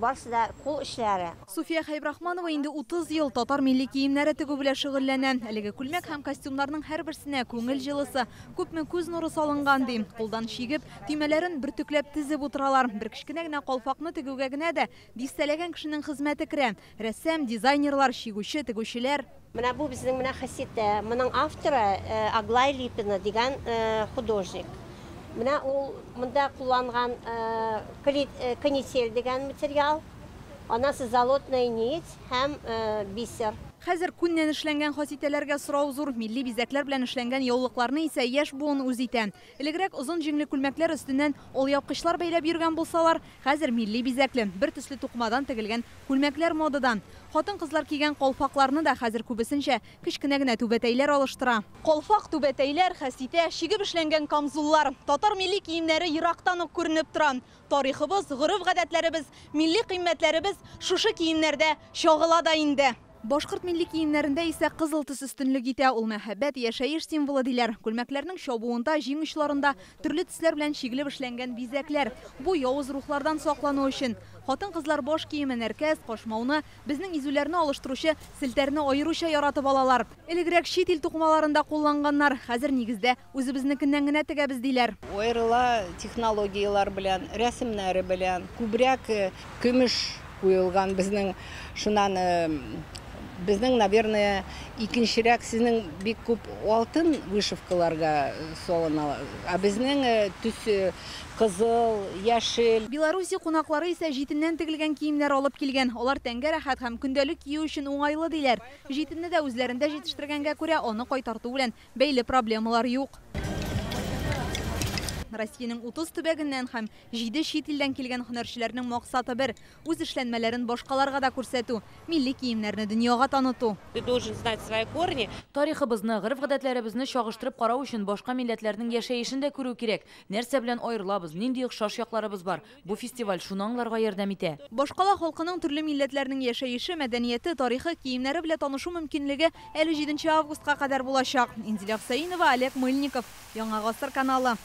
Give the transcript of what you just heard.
Барысы да кул эшләре. Суфия Хәйбрахманова инде 30 ел татар милли киемнәре тегү белән шөгыльләнә. Әлеге күлмәк һәм костюмнарның һәрберсенә күңел җылысы, күпме күз нуры салынган ди. Кулдан чигеп, төймәләрен бөртекләп тезеп утыралар. Бер кечкенә генә калфакны тегүгә генә дә дистәләгән кешенең хезмәте керә. Рәссам, дизайнерлар, чигүче, тегүчеләр. Менә бу безнең менә хаситә. Моның авторы Аглая Липина дигән художник. Менә ул монда кулланган канитель дигән материал, аннан золотная нить һәм бисер. Хәзер күннән эшләнгән хаситәләргә сорау зур. Милли бизәкләр белән эшләнгән яулыкларны исә яшь буын үз итә. Элегрәк озын җиңле күлмәкләр өстеннән алъяпкычлар бәйләп йөргән булсалар, хәзер милли бизәкле, бер төсле тукымадан тегелгән күлмәкләр модада. Хатын-кызлар кигән калфакларны да хәзер күбесенчә кечкенә генә түбәтәйләр алыштыра. Калфак, түбәтәйләр, хәситә, чигеп эшләнгән камзуллар. Татар милли киемнәре ерактан ук күренеп тора. Тарихыбыз, гореф-гадәтләребез, милли кыйммәтләребез шушы киемнәрдә чагыла да инде. Башкорт милли киемнәрендә исә кызыл төс өстенлек итә. Ул мәхәббәт, яшәеш символы диләр. Күлмәкләрнең чабуында, җиң очларында төрле төсләр белән чигелеп эшләнгән бизәкләр. Бу явыз рухлардан саклану өчен. Хатын-кызлар баш киемен, әркәс, кашмауны, безнең изүләрне алыштыручы селтәрне аеруча яратып алалар. Элегрәк чит ил тукымаларында кулланганнар. Хәзер нигездә үзебезнекеннән генә тегәбез диләр. Аерыла технологияләр белән, рәсемнәре белән, күбрәк көмеш куелган безнең, шуннан безнең, наверное, икенчерәк, сезнең бик күп алтын вышивкаларга салына, ә безнең төс кызыл, яшел. Белоруссия кунаклары исә җитеннән тегелгән киемнәр алып килгән. Алар тәнгә рәхәт һәм көндәлек кию өчен уңайлы диләр. Җитенне дә үзләрендә җитештергәнгә күрә аны кайтарту белән бәйле проблемалар юк. Россиянең 30 төбәгеннән һәм 7 чит илдән килгән һөнәрчеләрнең максаты бер: үз эшләнмәләрен башкаларга да күрсәтү, милли киемнәрне дөньяга таныту. Ты должен знать свои корни. Тарихыбызны, гореф-гадәтләребезне чагыштырып карау өчен башка милләтләрнең яшәешен дә күрү кирәк. Нәрсә белән аерылабыз, нинди охшаш якларыбыз бар. Бу фестиваль шуны аңларга ярдәм итә. Башкала халкының төрле милләтләрнең яшәеше, мәдәнияте, тарихы, киемнәре белән танышу мөмкинлеге әле 7 августка кадәр булачак. Инзилә Хөсәенова, Олег Мыльников, Яңа Гасыр каналы.